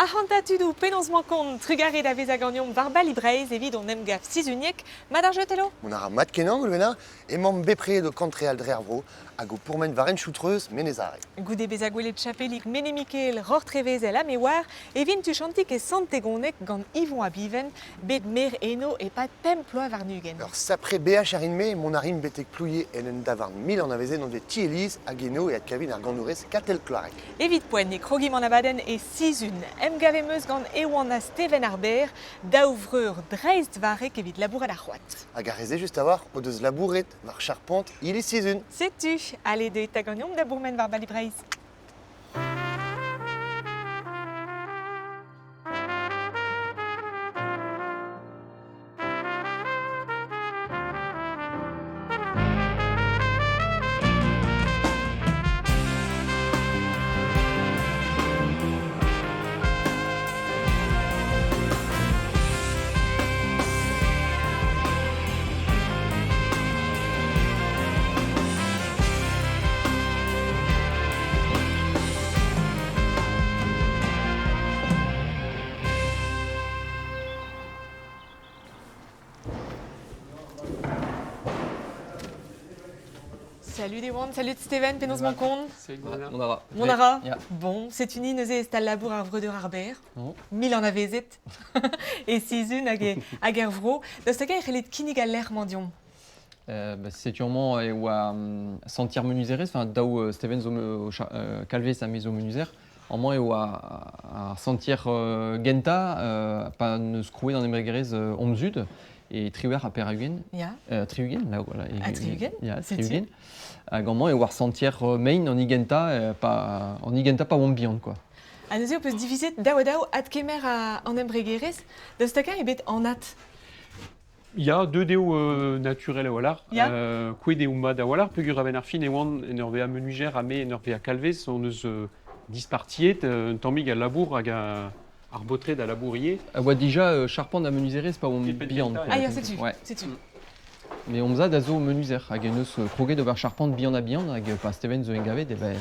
Ac'hanta tudoù, penaos 'mañ kont? Trugarez da vezañ ganeomp war Bali Breizh evit hon emgav sizhuniek. Mat ar jeu, Telo? Mont a ra mat-kenañ, Goulwena. Emaomp bepred o kantreal dre ar vro hag o pourmen war henchoù treuz Menez Are. Goude bezañ gwelet chapelig Mene-Mikael, Roc'h-Trevezel ha me oar, e vin tuchantik e Sant-Tegoneg gant Yvon Abiven, bet maer eno e-pad pemp ploaz warn-ugent. Ur sapre beaj a rin-me, mont a rin betek Plouie en un davarn mil anavezet anvet Ti Elise hag eno e adkavin ar ganourez Katell Kloareg. Evit poent e krogimp an abadenn e Sizun. Emgav em eus gant Ewan ha Steven ar Berr, daou vreur dreistvarrek evit labourat ar c'hoad. Hag ar re-se just a-walc'h o deus labouret war charpant iliz Sizun. Setu, ale deuit 'ta ganeomp da bourmen war Bali Breizh. Salut Ewan, salut Steven, penaos mañ kont? Mont a ra. Mont a ra? Bon, setu ni neuze e stal labour ar vreudeur ar Berr, mil anavezet e Sizun hag, e, hag er vro. Daoust hag-eñ e c'hellit kinnig al lec'h-mañ deomp? Bah, setu amañ e oa Santier Menuserez, enfin daou Steven zo Kalvez ha me zo menuser. Amañ eo ar sentier gentañ pa n'eus krouet an embregerezh Hom Zud e triwec'h ha pevar-ugent. Ya. Tri-ugent, là, voilà. Ha tri-ugent, Ya, setu. tri-ugent. Hag amañ eo ar sentier mein an hini gentañ, pa an hini gentañ pa oamp bihan, quoi. Ha neuze ho peus divizet daou-ha-daou adkemer an embregerezh. Daoust hag-eñ eo bet anat? Ya, deuet eo naturel a-walc'h. Ya. Kouezhet eo mat a-walc'h peogwir a-benn ar fin e oan en ur vezañ menujer ha me en ur vezañ kalvez hon eus dispartiet un tammig al labour hag ar baotred a labour ivez. A oa dija charpant ha menuserez pa oamp Kempenn bihan. kentañ, Ah ya, setu, Ouais. setu. Mais hon zad a zo menuser hag en deus kroget d'ober charpant bihan-ha-bihan hag pa Steven zo engavet e ben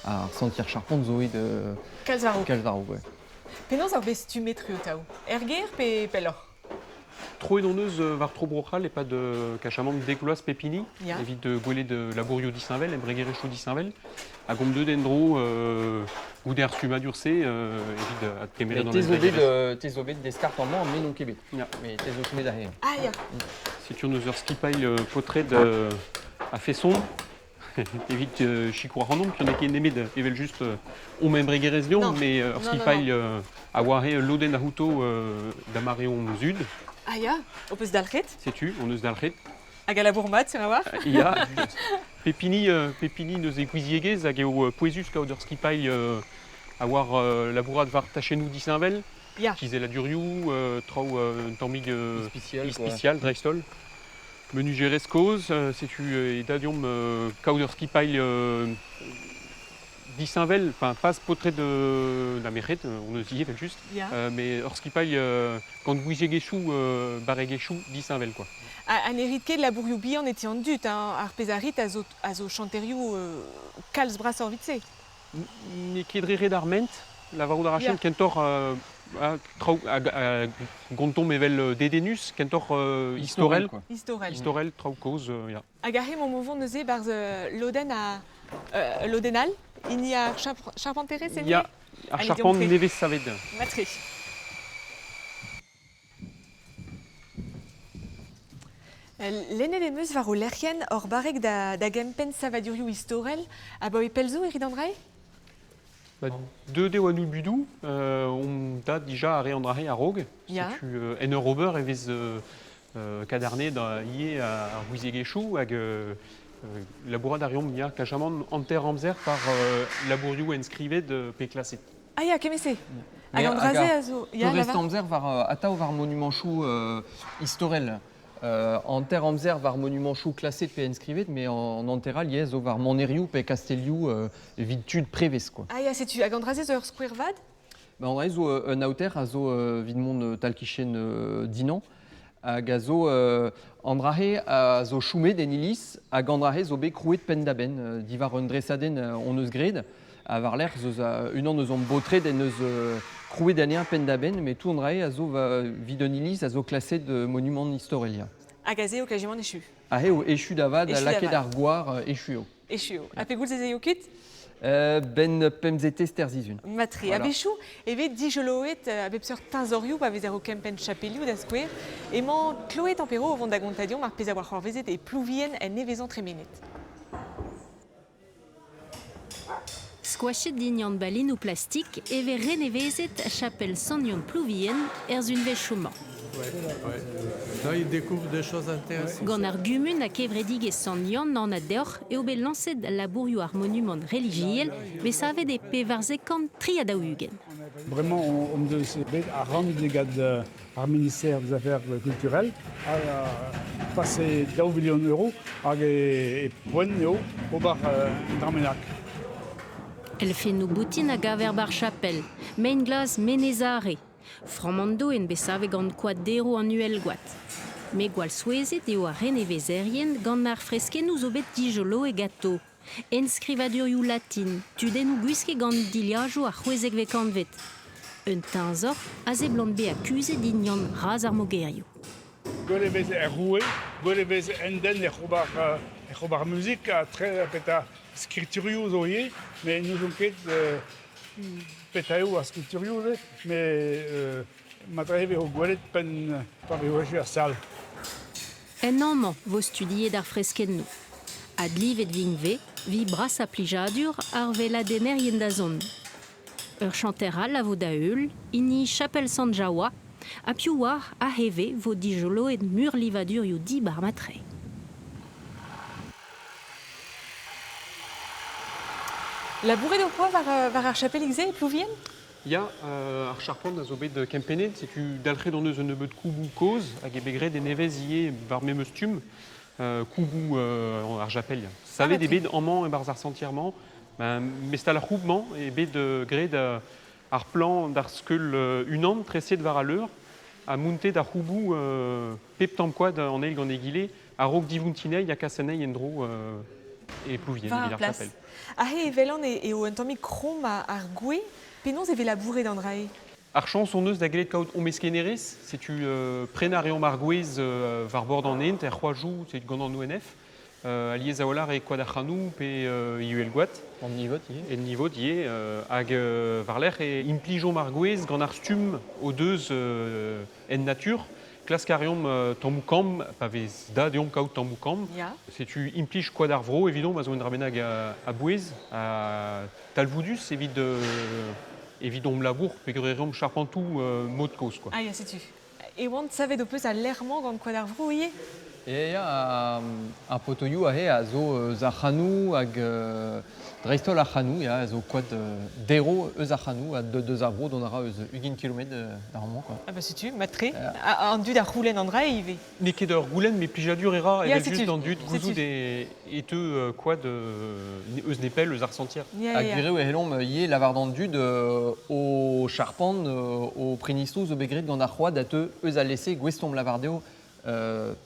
ar sentier charpant zo eo Kalz war-raok. kalz war-raok, ouais. Penaos ar bet stummet Ruotaoù? Er gêr pe pelloc'h? Troet hon eus war tro Bro-C'hall e-pad kachamant dek vloaz pep hini evit gwelet labourioù disheñvel, embregerezhioù disheñvel. Hag omp deuet en-dro goude ar stummadur-se evit adkemeret an te zo bet, embregerezh. Te zo bet deskart amañ, me n'on ket bet. Ya. Mais te zo chomet aze. Ah ya. Setu hon eus ur skipailh paotred a-feson evit sikour ac'hanomp, n'eo ket nemet evel-just omp embregerezh deomp, mais ur skipailh a oa ul lodenn a-outo da mare hon zud. Ah ya, ho peus dalc'het? Setu, hon eus dalc'het. Hag a labour mat, sur a-walc'h? Ya, pep hini, pep hini n'eus e gouiziegezh hag eo pouezus kaout ur skipailh a oar labourat war tachennoù disheñvel, kizelladurioù, traoù un tammig ispisial dreist-holl. Menujerez kozh, setu e da deomp kaout ur skipailh disheñvel, enfin pas paotred na merc'hed, on eus ivez evel-just, mais ur skipailh gant gouiziegezhioù, barregezhioù disheñvel quoi. Ha ne rit ket labourioù bihan e ti an dud, hein, ar pezh a rit a zo chanterioù kalz brasoc'h evit se. N'eo ket dre ret ar ment, lavarout a rafen kentoc'h traoù a gontomp evel dedennus, kentoc'h istorel. Istorel. Istorel, traoù kozh, ya. Hag aze emaomp o vont neuze 'barzh lodenn a lodenn all, hini ar charpenterezh eo? Ya, ar charpent nevez savet. Matre. Lennet em eus war ho lec'hienn hor barrek da gempenn savadurioù istorel. Abaoe pell zo e rit an dra-se? Ba, deuet eo an obudoù, on da dija ar re an dra-se a-raok. Setu en ur ober e vez kadarnaet ivez ar gouiziegezhioù hag labourat a reomp ya, kajamant hanter-amzer par labourioù enskrivet pe klaset. Ah ya, kement-se. Hag an dra-se a zo... Ya, rest amzer war atav war monumanchoù istorel. Hanter amzer war monumanchoù klaset pe enskrivet, mais an hanter all ivez zo war manerioù pe kastelioù evit tud prevez quoi. Ah ya, setu. Hag an dra-se zo ur skouer vat? Ba, an dra-se zo un aoter a zo evit mont tal-kichen Dinan hag a zo an dra-se a zo choumet en iliz hag an dra-se zo bet krouet penn-da-benn diwar un dresadenn hon eus graet. Ha war-lerc'h ez eus unan eus hon baotred en deus Krouet anezhañ penn-da-benn, met tout an dra-se a zo 'vit un iliz a zo klaset monument istorel, ya. Hag aze eo kajimant echu. Aze eo echu da vat, lakaet ar goar, echu eo. Echu eo. Ha pegoulz ez eo kuit? Ben pemzetez terzizun. Matre. Voilà. A-wechoù e vez dijoloet a bep seurt teñzorioù pa vezer o kempenn chapelioù da skouer. Emañ Chloé Tempero o vont da gontañ deomp ar pezh a oa c'hoarvezet e Plouvien en nevezañ tremenet. Skoachet dindan ballennoù plastik e vez renevezet chapel Sant-Yann Plouvien er sunvezhioù-mañ. Là, il découvre des choses intéressantes. Gant ar gumun ha kevredigezh Sant-Yann anat deoc'h eo bet lañset labourioù ar monumant relijiel bet savet e 1443. Vraiment, on deus bet arc'hant gant ar ministère des Affaires culturelles a passé 2 millions d'euros hag e poent eo ober un dra bennak. Elfennoù boutin a gaver 'bar chapel, mein-glas Menez-Are. Framm-an-doenn bet savet gant koad derv an Uhelgoad. Met gwall souezhet eo ar renevezerien gant ar freskennoù zo bet dijoloet ganto. Enskrivadurioù latin, tudennoù gwisket gant dilhajoù ar c'hwezekvet kantved. Un teñzor a seblant bezañ kuzhet dindan razh ar mogerioù. Gwell e vez er roue, gwell e vez un den ec'h ober, ec'h ober muzik ha tre petra skriturioù zo ivez, met n'ouzon ket petra eo ar skriturioù-se, met mat-tre e vezo gwelet penn pa vezo echu ar sal. En amañ vo studiet ar freskennoù. Adlivet 'vint 'vez 'vit brasañ plijadur ar weladennerien da zont. Ur chanter all a vo da heul, hini Chapel Sant-Jaoua, ha piv 'oar a-heve 'vo dijoloet murlivadurioù dibar matre. Labouret ho poa war, war ar chapelig-se e Plouvien? Ya, ar charpant a zo bet kempennet, setu dalc'het hon eus un nebeud kouboù kozh hag eo bet graet e nevez ivez war memes stumm kouboù ar japel. Savet eo bet amañ e-barzh ar sentier-mañ, mestal ar c'houb-mañ eo bet graet ar plan d'ar skeul unan treset war al leur ha montet ar c'houboù pep tamm koad an eil gant egile a-raok divontineiñ ha kas anezhi en-dro e Plouvien War evit ar ar plas. chapel. Aze e welan eo un tammig kromm ar gwez. Penaos e vez labouret an dra-se? Ar chañs hon eus da gellet kaout hon meskennerez, setu prenañ a reomp ar gwez war bord an hent, er c'hoajoù, setu gant an ONF. Alies a-walc'h e Koad ar C'hanoù pe e Uhelgoad. En Nivot ivez. En Nivot ivez. Hag war-lerc'h e implijomp ar gwez gant ar stumm o deus en natur. Klask a reomp tammoù kamm, pa vez da deomp kaout tammoù kamm. Ya. Setu implij Koad ar Vro evidomp a zo un dra bennak a-bouez ha talvoudus evit evidomp labour peogwir e reomp charpantoù mod kozh. Quoi. Ah ya, setu. E oant savet ho peus al lec'h-mañ gant Koad ar Vro ivez? E ya, ar potoioù aze a zo eus ar c'hanoù hag dreist-holl ar c'hanoù, ya, a zo koad derv eus ar c'hanoù ha deus ar vro dont a ra eus 20 kilometr d'ar mañ. Quoi. Ah bah setu, mat-tre. An dud a c'houlenn an dra ivez. N'eo ket ur goulenn, met plijadur e ra evel-just d'an dud gouzout e teu koad eus nepell, eus ar sentier. Ha gwir eo e c'hellomp ivez lavar d'an dud o charpant, o prenistroù zo bet graet gant ar c'hoad a teu eus al lese gouest omp lavar dezho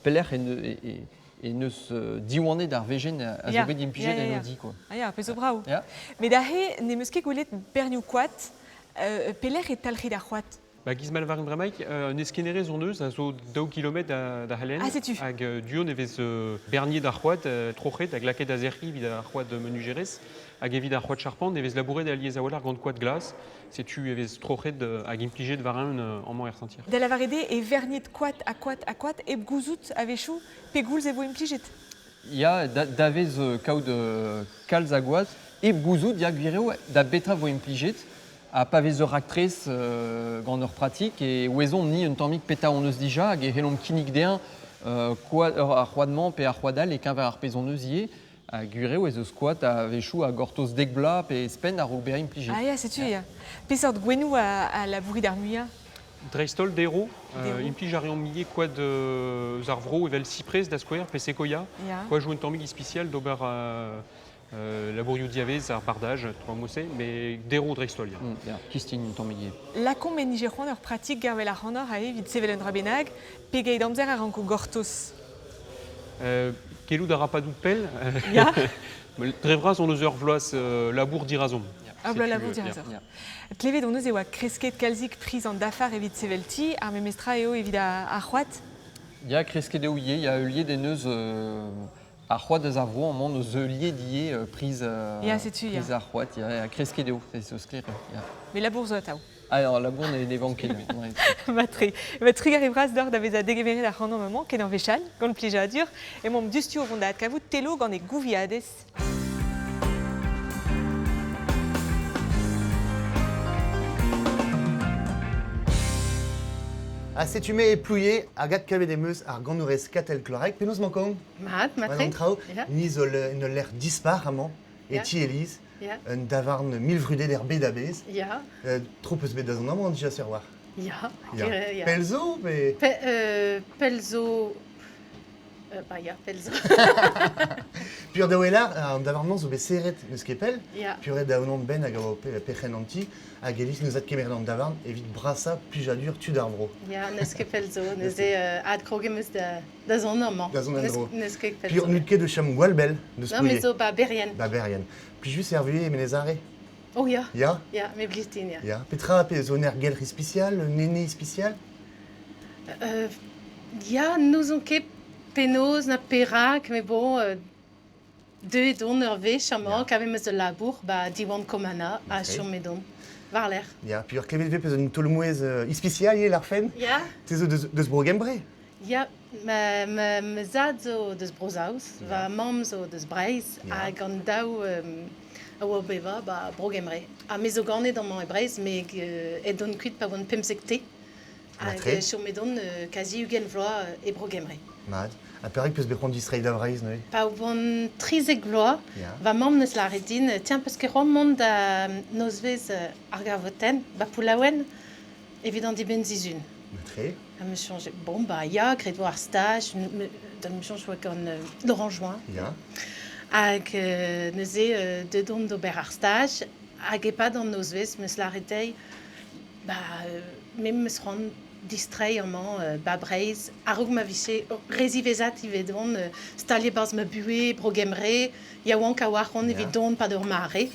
pelec'h e neus diwanet ar vejenn a zo bet implijet en o di. Quoi. Ah ya, pezh zo brav. Met aze n'em eus ket gwelet bernioù koad. Pelec'h e talc'hit ar c'hoad? Ba giz Malvarin bremaik, un eskennerez hon eus a zo daou kilometr da Halen. Ah, setu. Hag du-hont e vez berniet ar c'hoad, troc'het hag lakaet da sec'hiñ evit ar c'hoad menujerez. Hag evit ar c'hoad charpant e vez labouret alies a-walc'h gant koad glas. Setu e vez troc'het hag implijet war-eeun amañ er sentier. Da lavaret eo e verniet koad ha koad ha koad hep gouzout a-wechoù pegoulz e vo implijet. Ya, da vez kaout kalz a goad, hep gouzout, ya, gwir eo, da betra vo implijet. Ha pa vez ur raktres gant ur pratik e ouezomp-ni un tammig petra hon eus dija hag e c'hellomp kinnig dezhañ koad, ar c'hoad-mañ pe ar c'hoad all e-keñver ar pezh hon eus ivez. Ha gwir eo ez eus koad a-wechoù a gortoz dek bloaz pe ouzhpenn a-raok bezañ implijet. Ah ya, setu ya. Peseurt gouennoù a labourit ar muiañ? Dreist-holl dero, implij a reomp ivez koad eus ar vro evel siprez da skouer pe sequoia. Koajoù un tammig ispisial d'ober labourioù diavez, ar bardaj, trois mots mais dero dreist-holl. Ya. Ya, kistin un tammig ivez. Lakaomp en ije c'hoant ur pratik gervel ac'hanoc'h aze evit sevel un dra bennak. Pegeit amzer a ranko gortoz? Kelout a ra padout pell. Ya. Dre vras on eus ur vloaz labour dirazomp. Ya. Ur bloaz labour dirazoc'h. Klevet hon eus e oa kresket kalzik priz an dafar evit sevel ti, ar memestra eo evit ar c'hoad. Ya, kresket eo ivez, ya, heuliet en deus ar c'hoad eus ar vro amañ neus heuliet ivez priz, Ya, setu, ya. priz ar c'hoad, ya, kresket eo, c'est zo sklaer, ya. Met labour zo atav. Ah, labour ne vank ket. Matre. Ma trugarez bras deoc'h da vezañ degemeret ac'hanomp amañ, ken ur wech all, gant plijadur. Emaomp diouzhtu o vont da adkavout Telo gant e gouviadez. Ha setu me e Plouie, hag adkavet em eus ar ganourez Katell Kloareg. Penaos 'mañ kont? Mat, matre. Mat an traoù. Ni zo en ul lec'h dispar amañ, e ti Elise. Un davarn milvrudet er bed a-bezh. Ya. Tro peus bet da zont amañ dija sur war. Ya. Ya. Ya. Pell zo pe Pell zo ba ya, pell zo. Pur da weler, an davarn-mañ zo bet serret n'eus ket pell. Ya. Pur eo da unan benn hag a oa perc'henn an ti. Hag Elise neus adkemeret an davarn evit brasañ plijadur tud ar vro. Ya, n'eus ket pell zo. Neuze adkrog em eus da Da zont amañ. Da zont en-dro. N'eus ket pell Pur n'out ket o chom gwall bell deus Non, me zo ba Berrien. Ba Berrien. Plijus er vuhez e Menez-Are? Oh ya. Ya? Ya, me blij din, ya. Ya. Petra pe zo un aergelc'h ispisial, un ene ispisial? Ya, n'ouzon ket penaos na perak, mais bon, deuet on ur wech amañ, kavet 'm eus ul labour ba Diwan Komana ha chomet on war-lerc'h. Ya, puis ur klevet 'vez peus un taol-mouezh ispisial ivez, larfen? Ya. Te zo deus Bro-Gembre? Ya, ma zad zo deus Bro-Saoz, va mamm zo deus Breizh, hag an daou a oa o bevañ ba Bro-Gembre. Ha me zo ganet amañ e Breizh, met aet on kuit pa oan 15 te. Hag chomet on kazi 20 vloaz e Bro-Gembre. Mat. Ha perak peus bet c'hoant distreiñ da Vreizh neuze? Pa oan 13 vloaz, va mamm neus lâret din, tiens, peus ket c'hoant mont da nozvezh ar gavotenn, ba Poullaouen, evit an dibenn-sizhun. Matre. Ha me soñje, bon, bah ya, graet 'vo ar staj, da me soñj 'oa gant Laurent Join. Ya. Hag neuze, deuet on d'ober ar staj, hag e-pad an nozvezh, 'm eus lâret dezhi, Ba, me 'm eus c'hoant distreiñ amañ 'ba Breizh a-raok ma vije re ziwezhat ivez dont staliet 'barzh ma buhez Bro-Gembre yaouank a-walc'h on evit dont 'pad ur mare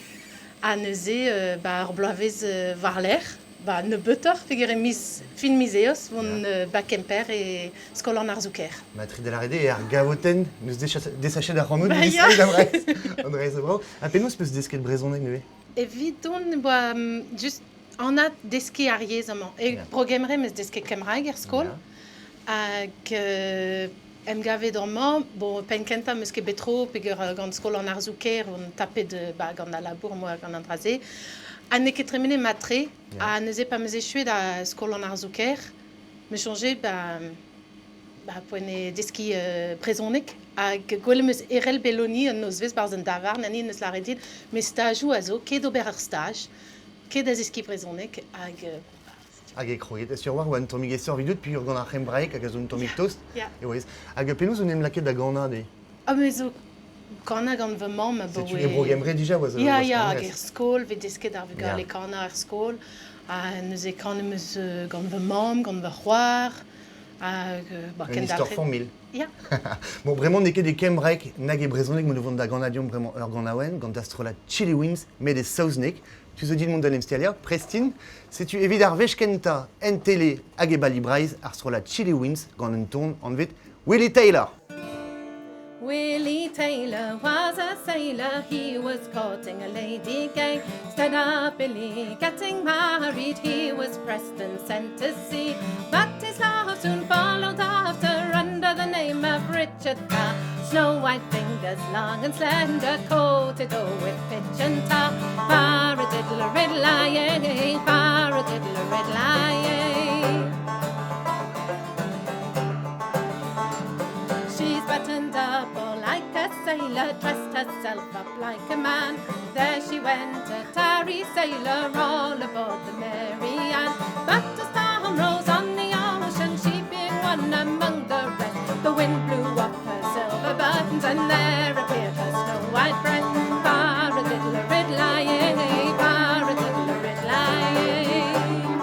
ha neuze 'ba ur bloavezh war-lerc'h 'ba nebeutoc'h peogwir e miz fin miz Eost 'vont 'ba Kemper e skol an arzoù-kaer. Ma tri da lâret eo ar gavotenn 'neus desachet ac'hanout distreiñ da Vreizh. An Breizh a vro. Ha penaos 'peus desket brezhoneg neuze? Evidon 'boa just Anat deskiñ ar yezh amañ. E Bro-Gembre 'm eus desket kembraeg er skol. Hag emgavet amañ, bon, penn-kentañ 'm eus ket bet tro peogwir gant skol an arzoù-kaer on tapet ba, gant al labour 'moa gant an dra-se. Ha n'eo ket tremenet mat-tre. Ha neuze pa 'm eus echuet a skol an arzoù-kaer, me soñje ba, ba poent eo deskiñ brezhoneg. Hag gwelet 'm eus Erell Belloni un nozvezh 'barzh un davarn, ha ni 'neus lâret din, met stajoù a zo, ket ober ur staj. Ket da zeskiñ brezhoneg hag Hag e kroget sur war oa un tammig aesoc'h evidout peogwir gant ar c'hembraeg hag a zo un tammig tost e oa aes. Hag penaos on em lakaet da ganañ dezhi? Ah me zo kanañ gant va mamm abaoe... Setu e Bro-Gembre dija oa Ya, ya, hag er skol, 'vez desket ar vugale kanañ er skol. Ha neuze kanet 'm eus gant va mamm, gant va c'hoar. Hag ba, Un istor familh. Ya. Bon, bremañ n'eo ket e kembraeg nag e brezhoneg ma vont da ganañ deomp bremañ ur ganaouenn gant da strollad Chili Wings met e saozneg. Tu zo dit mont da emstaliañ, Prestin. Setu evit ar wech kentañ en tele hag e Bali Breizh ar strollad Chili Wings gant un ton anvet Willie Taylor. Willie Taylor was a sailor, he was courting a lady gay. Instead of Billy getting married, he was pressed and sent to sea. But his love soon followed after under the name of Richard Carr. Snow white fingers, long and slender, coated all with pitch and tar. Far-a-diddle-a-riddle-a-yay, far-a-diddle-a-riddle-a-yay. She's buttoned up all like a sailor, dressed herself up like a man. There she went, a tarry sailor, all aboard the Mary Ann. But a storm rose on the ocean, she being one among the rest. The wind blew up her silver buttons, and there appeared her snow white breast. Far-a-diddle-a-riddle-a-yay, far-a-diddle-a-riddle-a-yay.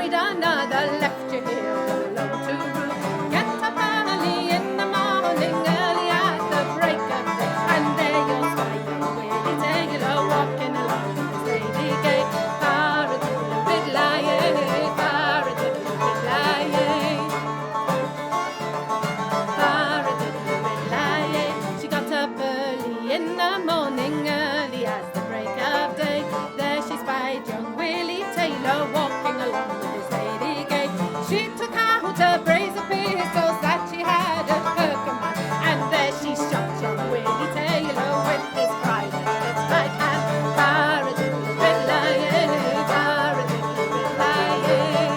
married another, left you here all alone to rue. Get up early in the morning, early at the break of day, and there you'll spy young Willie Taylor walking along with his lady gay. Far-a-diddle-a-riddle-a-yay, far-a-diddle-a-riddle-a-yay. Far-a-diddle-a-riddle-a-yay. She got up early in the morning, early as the break of day. There she spied young Willie Taylor walking along with his lady gay. She took out a brace of pistols that she had at her command, and there she shot young Willie Taylor with his pride in his right hand. Far-a-diddle-a-riddle-a-yay, far-a-diddle-a-riddle-a-yay.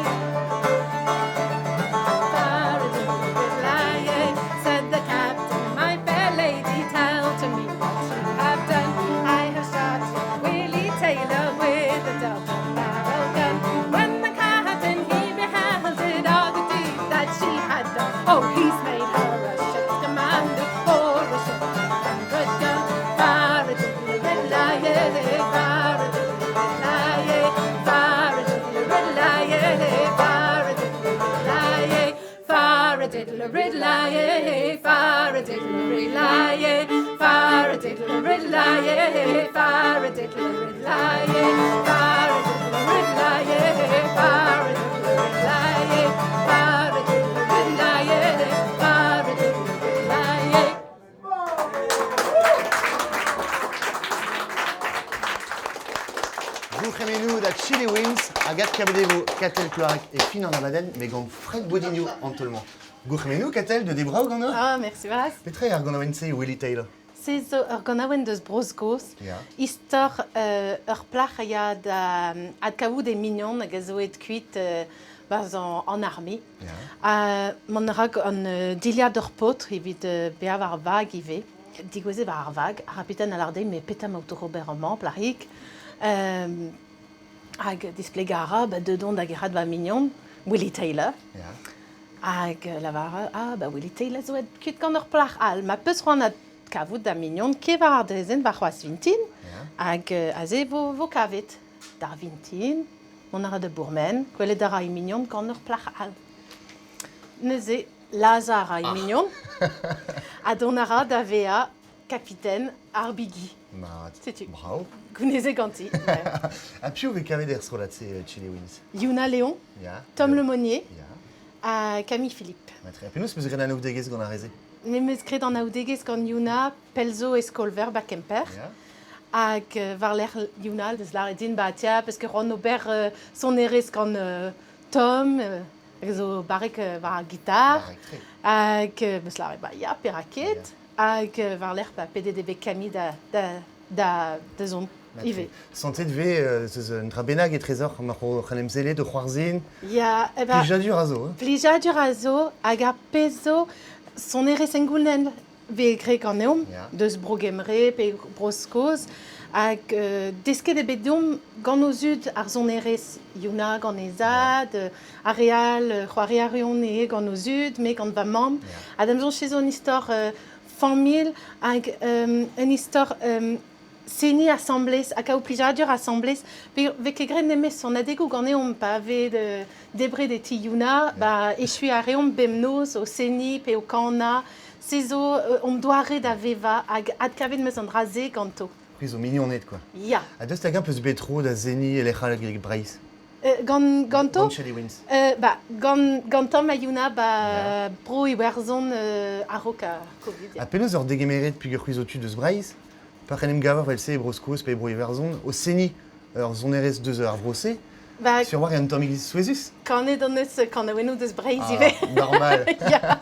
Far-a-diddle-a-riddle-a-yay, said the captain, my fair lady, tell to me what you have done. I have shot young Willie Taylor with a double-barrel gun. When the captain he beheld it, all the deed that she had done, oh, he's made her a ship's commander for a ship of 100 gun. Far-a-diddle-a-riddle-a-yay, far-a-diddle-a-riddle-a-yay, far-a-diddle-a-riddle-a-yay, far-a-diddle-a-riddle-a-yay, far-a-diddle-a-riddle-a-yay, far-a-diddle-a-riddle-a-yay, far-a-diddle-a-riddle-a-yay, far-a-diddle-a-riddle-a-yay, far-a-diddle-a-riddle-a-yay, far-a-diddle-a-riddle-a-yay, far-a-diddle-a-riddle-a-yay, far-a-diddle-a-riddle-a-yay. Gourc'hemennoù da Chili Wings, agat kavedevo Katell Kloareg e fin an abadenn, me gant Fred Bodinio an tolmañ. Gourc'hemennoù, Katell, de debraou gant ur? Ah, merci bras. Petra eo ar ganaouenn-se Willie Taylor? Se zo ur ganaouenn deus Bro-Skos. Ya. Istor ur plac'h a ya da adkavout e mignon hag a zo aet kuit barzh an arme. Ya. Ha mont a ra gant dilhad ur paotr evit bezañ war vag ivez. Digouezet war ar vag, ar c'hapiten a lâr dezhi, met petra emaout oc'h ober amañ, plac'hig? Hag displegañ a ra, ba deut on da gerc'hat va mignon, Willie Taylor. Ya. Hag lavar a ra, ah, ba Willie Taylor zo aet kuit gant ur plac'h all. Ma peus c'hoant adkavout da mignon, ket war ar draezhenn warc'hoazh vintin, Ya. hag aze vo, vo kavet. D'ar vintin, mont a ra da bourmen, gwelet a ra e mignon gant ur plac'h all. Neuze, lazhañ a ra e mignon, ha dont a ra da vezañ kapiten ar bigi. Mat. Setu. Bravo. Gounezet ganti. Ouais. Ha piv vez kavet er strollad-se Chili Wings? Yuna Léon, Ya. Tom Lemonnier Ya. ha Camille Philippe. Matre. Ha penaos peus graet anaoudegezh gant ar re-se? Me 'm eus graet anaoudegezh gant Yuna Pelzo e Skolver ba Kemper. Ya. Hag war-lerc'h Yuna deus lâret din, ba tia, parce que c'hoant ober sonerezh gant Tom, hag zo barrek war ar gitar. Barrek-tre. Hag meus lâret, ba ya, perak ket. Hag war-lerc'h, ba pedet eo bet Camille da, da, da, da zont ivez. Santet vez zeus un dra bennak etrezoc'h ma c'ho c'hallem sellet o c'hoarzhin. Ya, eh ba, Plijadur a zo, hein? Plijadur a zo, hag ar pezh zo sonerezh hengounel vez graet ganeomp, Ya. deus Bro-Gembre pe Bro-Skos, hag desket eo bet deomp gant o zud ar sonerezh Yuna gant he zad, ar re all, c'hoari a reont eo gant o zud, me gant va mamm. Ya. Ha da'm soñj se zo un istor familh hag un istor seniñ asambles hag kaout plijadur asambles. Pe vez ket graet nemet sonadegoù ganeomp pa vez debret e ti Yuna, ba echuiñ a reomp bemnoz o seniñ pe o kanañ. Se zo omp doare da vevañ hag adkavet 'm eus an dra-se ganto. C'hwi zo mignoned, quoi. Ya. Ha deus hag-eñ peus bet tro da seniñ e lec'h all hag e Breizh? Gant, ganto? Gant Chili Wings. Ba, gant, gantañ ma Yuna ba Ya. Bro Iwerzhon a-raok ar Covid. Ya. Ha penaos ur degemeret peogwir c'hwi zo tud eus Breizh? Pa c'hell em gaver vel-se e Bro-Skos pe e Bro-Iwerzhon, o seniñ ur sonerezh deus ar vro-se, Ba, sur war un tammig souezhus? kanet hon eus kanaouennoù deus Breizh Ah, ivez. normal. Ya.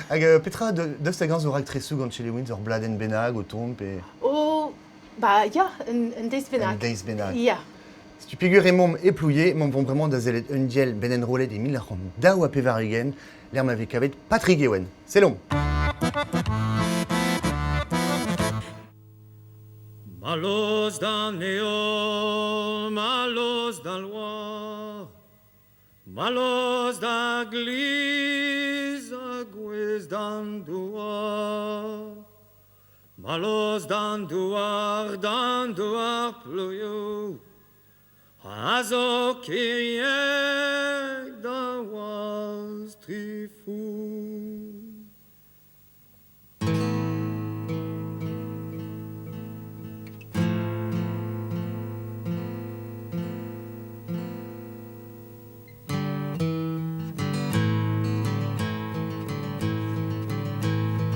Hag petra deus hag-eñ zo raktresoù gant Chili Wings, ur bladenn bennak o tont pe Oh, ba ya, un, un deiz un bennak. deiz bennak? Ya. Setu peogwir emaomp e Plouie, emaomp vont bremañ da sellet un diell ben enrollet e 1982, lec'h ma vez kavet Patrick Ewen. Sellomp. Mallozh d'an heol, mallozh d'al loar, mallozh d'ar glizh a gouez d'an douar, mallozh d'an douar, d'an douar plouioù, a zo kiriek wall strifou.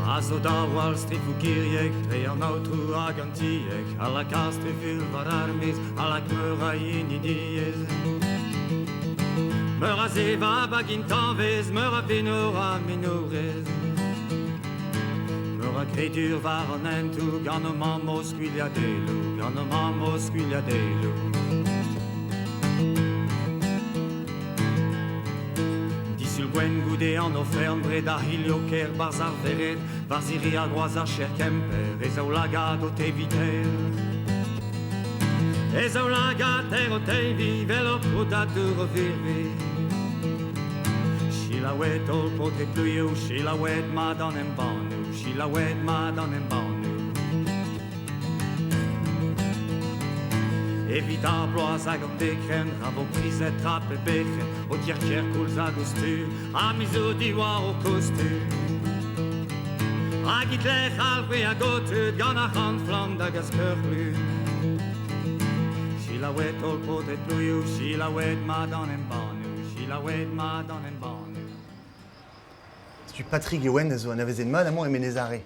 A zo da wall strifou kiriek, dre an aotrou hag an tiek, a laka striful war ar mez, a lak meur a hini diez. Meur a zeva bag intanvez, meur a venor a menorez. Meur a kredur war an entou, gant o mamm o skuilhadelou, gant o mamm o skuilhadelou. Disul gwenn goude an ofern bred a hilio ker barz ar vered, war ziri a groaz ar cher kemper, ez ao lagad o teviter. Ez ao lagad ter o tevi, vel o podadur o virvi. Chilaouet ol potre pluioù, chilaouet mad an embannou, chilaouet mad an embannou. Evit ar bloaz hag an dekren, ra vo prizet trap e bechen, o tierker koulz hag o stu, ha mizo diwar o kostu. Hag it lec'h al c'hwe hag o tud, gant ar c'hant flamm da gas keurc'hlu. Chilaouet ol paotr plouioù, chilaouet mat an embannoù, chilaouet mat an embannoù. Setu Patrick Ewen a zo anavezet mat amañ e Menez-Are.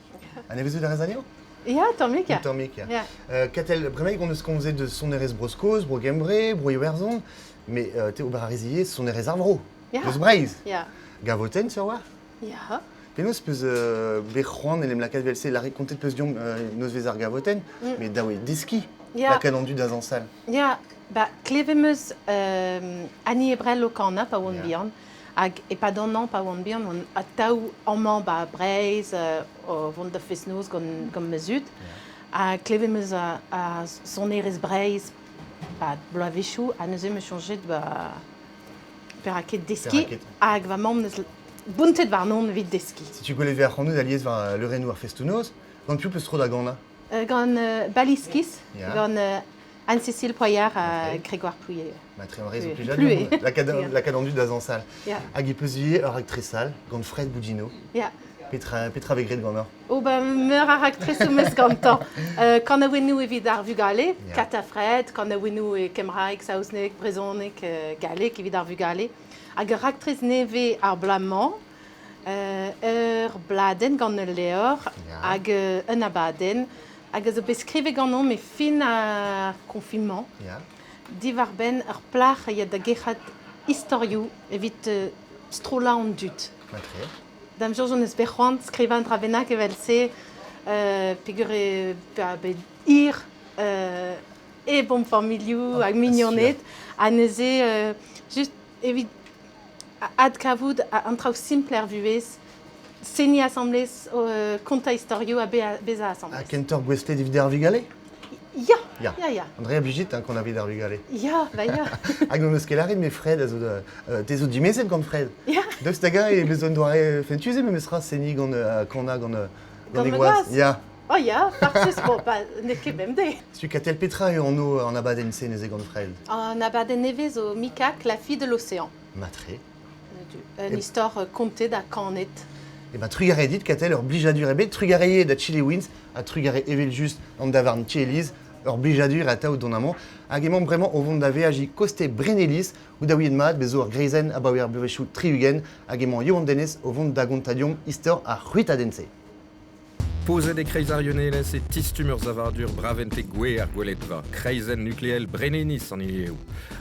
Anavezout a rez anezhañ? Ya, tammig, ya. Un tammig, ya. Ya. Katell, bremaik hon eus komzet deus sonerezh Bro-Skos, Bro-Gembre, Bro-Iwerzhon, met te ober a rez ivez sonerezh ar vro, Ya. deus Breizh. Ya. Gavotenn, sur war? Ya. Penaos peus bet c'hoant en em lakaat evel-se lâret kontet peus deomp nozvezh ar gavotenn, met dav eo deskiñ lakaat an dud da zañsal. Ya, ba klevet 'm eus Annie Ebrel o kanañ pa oan bihan hag e-pad an hañv pa oan bihan oan atav amañ ba Breizh o vont da fest-noz gant gant ma zud. Ha klevet 'm eus ar sonerezh Breizh 'pad bloavezhioù ha neuze 'm eus soñjet ba perak ket deskiñ hag va mamm 'neus bountet warnon evit deskiñ. Setu gwelet 'vez ac'hanout alies war leurennoù ar festoù-noz. Gant piv 'peus tro da ganañ? Gant Baliskis, gant Anne-Cécile Poyard ha Grégoire Plouier. Ma tre a zo plijadur lakaat an dud da zañsal. Hag e peus ivez ur raktres all gant Fred Boudinot. Petra, petra vez graet ganeoc'h? Oh ben, meur a raktresoù 'meus gantañ. Kanaouennoù evit ar vugale, Kat ha Fred, kanaouennoù e kembraeg, saozneg, brezhoneg, galleg evit ar vugale. Hag ur raktres nevez ar bloaz-mañ, ur bladenn gant ul levr hag un abadenn hag a zo bet skrivet ganeomp e fin ar confinement diwar-benn ur plac'h a ya da gerc'hat istorioù evit strollañ an dud. Matre. Da'm soñj hon eus bet c'hoant skrivañ un dra bennak evel-se peogwir eo bet hir e bon familhoù hag mignoned ha neuze just evit adkavout an traoù simpl er vuhez, seniñ asambles, kontañ istorioù ha bezañ asambles. Ha kentoc'h gouestlet evit ar vugale? Ya, ya, ya. Andrea Brigitte, hein, qu'on a ar vugale. Ya, ba ya. Hag hon eus ket lâret, met Fred a zo te zo dimezet gant Fred. Ya. Daoust hag-eñ e vez un doare fentus eo memes tra seniñ gant kanañ gant gant e gwaz. Ya. Oh ya, farsus, bon, ba, n'eo ket bemdez. Setu Katell, petra eo anv an abadenn-se neuze gant Fred? An abadenn nevez zo Mikak, la fille de l'océan. Matre. Un istor kontet ha kanet. E ben trugarez dit, Katell, ur blijadur ebet, trugarez da Chili Wins, ha trugarez evel-just an davarn Ti-Eliz, ur blijadur atav dont amañ, hag emañ bremañ o vont da veajiñ koste Breneliz, ou da ouiet mat, bez zo ur greizenn abaoe ar bloavezhioù 60, hag emañ Yoann Denez o vont da gontañ deomp istor ar c'hwitadenn-se. Pozet e-kreiz ar Yeun-Elez e tistum ur savadur braventeg gouez ar gweledva, kreizenn nukleel Brennenis an hini eo.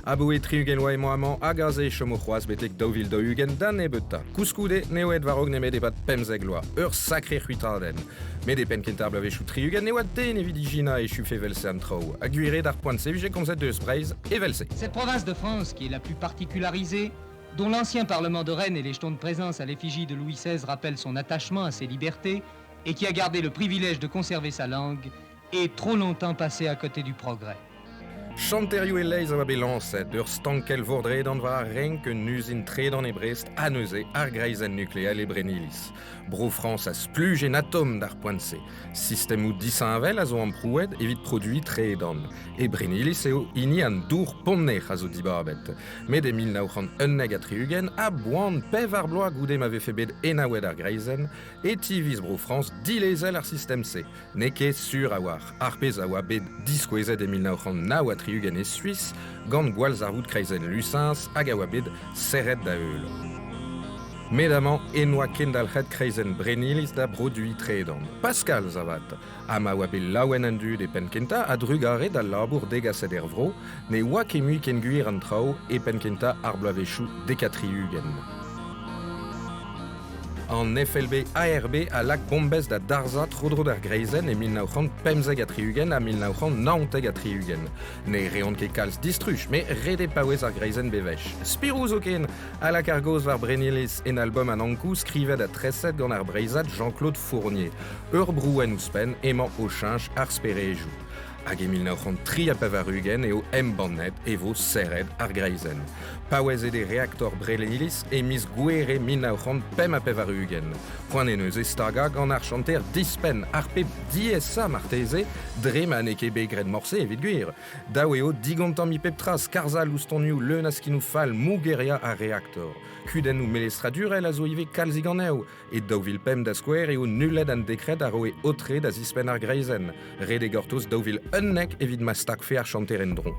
Aboe 60 oa emañ amañ hag aze e chomo c'hoazh betek 2040 da nebeutañ. Koulskoude n'eo aet war-raok nemet e-pad 15 vloaz. Ur sakre c'hwitadenn. Met e penn-kentañ ar bloavezhioù 60 ne oa den evit ijinañ echufe evel-se an traoù. Ha gwir eo d'ar poent-se vije komzet deus Breizh evel-se. Cette province de France, qui est la plus particularisée, dont l'ancien Parlement de Rennes et les jetons de présence à l'effigie de Louis XVI rappellent son attachement à ses libertés, et qui a gardé le privilège de conserver sa langue, est trop longtemps passé à côté du progrès. Chanterioù e-leizh a oa bet lañset, ur stankell vordredan war ar renk, un uzin tredan e Brest ha neuze ar greizenn nukleel e Brenniliz. Bro-Frañs a spluj en atom d'ar poent-se. Sistemoù disheñvel a zo amprouet evit produiñ tredan. E Brenniliz eo hini an dour ponner a zo dibabet. Met e 1971, a-boan pevar bloaz goude ma vefe bet enaouet ar greizenn, e tiviz Bro-Frañs dilezel ar sistem-se. N'eo ket sur a-walc'h ar pezh a oa bet diskouezet e 1969 e Suis gant gwallzarvoud kreizenn Lucens hag a oa bet serret da heul. Met amañ e n'oa kendalc'het kreizenn Brenniliz da broduiñ tredan. Pascal avat, ha ma oa bet laouen an dud e penn-kentañ a-drugarez d'al labour degaset er vro, ne oa ket mui ken gwir an traoù e penn-kentañ ar bloavezhioù dek-ha-tri-ugent. An FLB ARB a lak bombez da darzhañ tro-dro d'ar greizenn e 1975 ha 1979. Ne reont ket kalz distruj, met ret eo paouez ar greizenn bewech. Spirou zoken a lak ar gaoz war Brenniliz en album an Ankou skrivet ha treset gant ar Breizhad Jean-Claude Fournier. Ur brouenn ouzhpenn emañ o cheñch ar sperejoù. Hag e 1983 eo embannet e vo serret ar greizenn. Paouezet eo reaktor Brenniliz e miz Gouhere 1985. Poent eo neuze stagañ gant ar chanter dispenn, ar pep diaesañ marteze, dre ma n'eo ket bet graet morse evit gwir. Dav eo digontammiñ pep tra, skarzhañ loustonioù leun a skinoù fall, mougeriañ ar reaktor. Kudennoù melestradurel a zo ivez kalzik anezho. E 2005 da skouer eo nullet an dekred a roe aotre da zispenn ar greizenn. Ret eo gortoz 2011 evit ma stagfe ar chanter en-dro.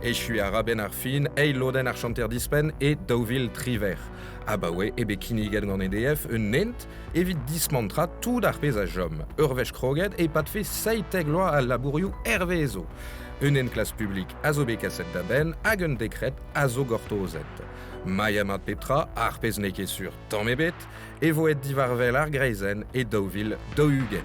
Echuiñ a ra benn ar fin eil lodenn ar chanter dispenn e 2018. Abaoe eo bet kinniget gant EDF un hent evit dismantrañ tout ar pezh a chom. Ur wech kroget e padfe 17 vloaz al labourioù hervezo. Un enklask publik a zo bet kaset da benn hag un dekred a zo gortozet. Mailh mat pep tra, ar pezh n'eo ket sur tamm ebet, e vo aet diwar-wel ar greizenn e 2040.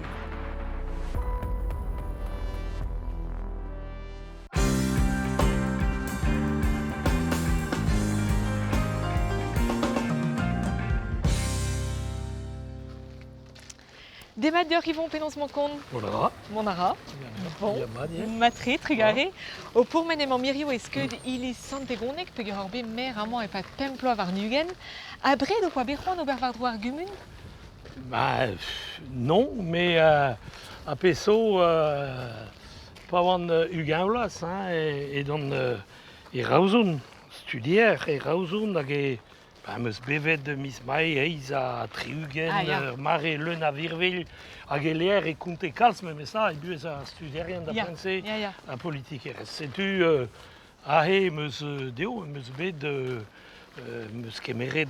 Demat deoc'h Yvon, penaos 'mañ kont? Mont a ra. Mont a ra. Bon, matre, trugare. O pourmen emañ mirio e skeud iliz Sant-Egoneg peogwir oc'h bet maer amañ e-pad pemp bloaz warn-ugent. Abred ho poa bet c'hoant ober war-dro ar gumun? Bah, non, mais a pezh zo, pa oan ugent vloaz hein, edon e Raozon, studier e Raozon hag e Ba, 'm eus bevet miz Mae eizh ha tri-ugent, Ah, ya. ur mare leun a virvilh, hag e-lec'h e konte kalz memes tra e buhez ar studierien da Ya, poent-se, ya, ya. ha politikerezh. Setu aze 'm eus dezho, 'm eus bet 'm eus kemeret